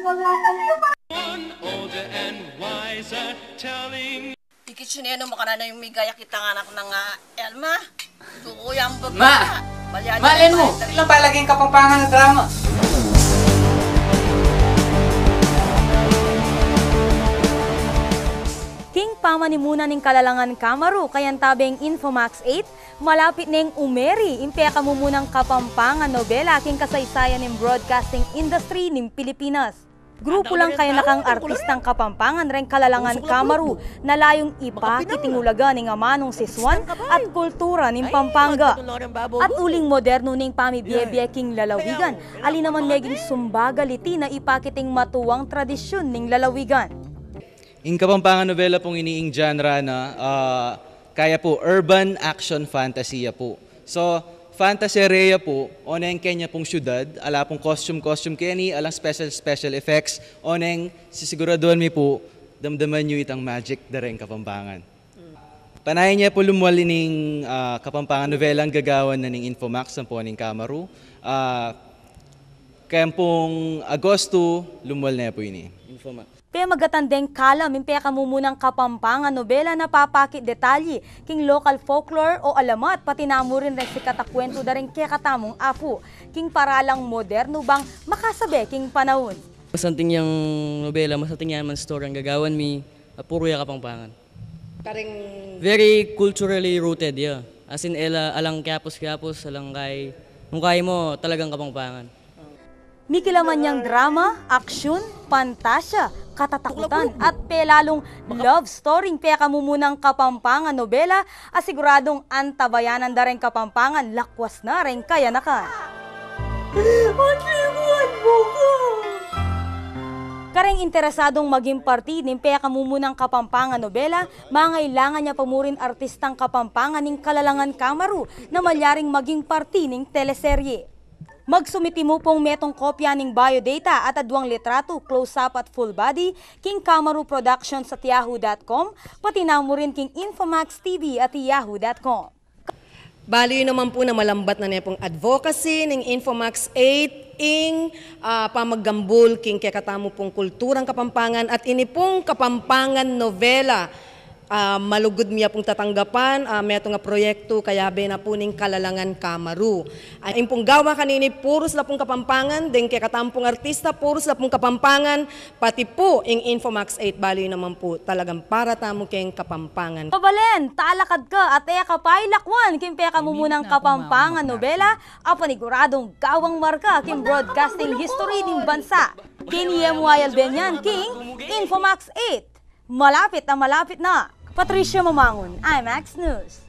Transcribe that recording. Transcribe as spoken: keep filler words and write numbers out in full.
Older and wiser, telling Ikit sinenu makananu ing migaya kitang anak nang, ah, Elma. Duku yang baba. Ma! Malin mu, ilang palaging Kapampangan a drama. King pamanimunan ning Kalalangan Kamaru, kayantabe ing Infomax eight, malapit neng umeri ing pekamumunang Kapampangan nobela king kasaysayan ning broadcasting industry ning Pilipinas. Grupu lang kayanakang artistang Kapampangan reng Kalalangan Kamaru na layung ipakit ing ulaga ning amanung sisuan at kultura ning Pampanga. At uling modernu ning pamibie-bie king lalawigan, ali naman meging sumbagal iti na ipakit ing matuang tradisyun ning lalawigan. Ing Kapampangan nobela pung ini ing genre na, ah, kaya pu urban action fantasy ya pu. So, fantasy area pu, oneng kenya pung syudad, ala pung costume-costume keni, alang special-special effects, oneng sisiguraduan mi pu, damdaman yu itang magic da reng Kapampangan. Panayan ye pu lumual ining, ah, Kapampangan novelang gagawan na ning Infomax ampo ning Kamaru. Ah, kayang pung Agosto, lumual ne pu ini. Infomax. Pemagatan deng kalam ing pekamumunang Kapampangan nobela na papakit detalye king local folklore o alamat pati namu rin reng sikat a kwentu da ring kekatamung apu king paralang modernu bang makasabe king panaun. Masanting yang nobela, masanting yang man story ang gagawan mi, a puru ya Kapampangan. Kareng very culturally rooted ya. As in, ela, alang kiapus-kiapus, alang kay, nung kay mo, talagang Kapampangan. Mikilaman yang drama, aksyon, pantasya, katatakutan, at pelalung love story ing pekamumunang Kapampangan nobela a siguradung antabayanan da reng Kapampangan lakwas na reng kayanakan. Kareng interesadung maging parti ning pekamumunang Kapampangan nobela, mangailangan ya pa mu rin artistang Kapampangan ning Kalalangan Kamaru na malyaring maging parti ning teleserye. Magsumiti mu pung metung kopya ning biodata at aduang litratu, close-up at full body, king Kamaru Productions at yahoo dot com, pati namu rin king Infomax T V at yahoo dot com. Balu yu naman pu na malambat na ne pung advocacy ning Infomax eight ing, ah, pamaggambul king kekatamu pung kulturang Kapampangan at ini pung Kapampangan novela. Ah, malugud mi ya pung tatanggapan, ah, metung a proyektu kayabe na pu ning Kalalangan Kamaru. Ah, ing pung gawa kanini purus la pung Kapampangan, deng kekatamu pung artista purus la pung Kapampangan, pati pu ing Infomax eight balu yu naman pu talagang para tamu keng Kapampangan. Pabalen, talakad ka at e ka pa ilakwan king pekamumunang Kapampangan nobela a paniguradung gawang marka king broadcasting history ning bansa. Keni M Y L Benyan king Infomax eight. Malapit na malapit na. Patricia Mamangun, I M X News.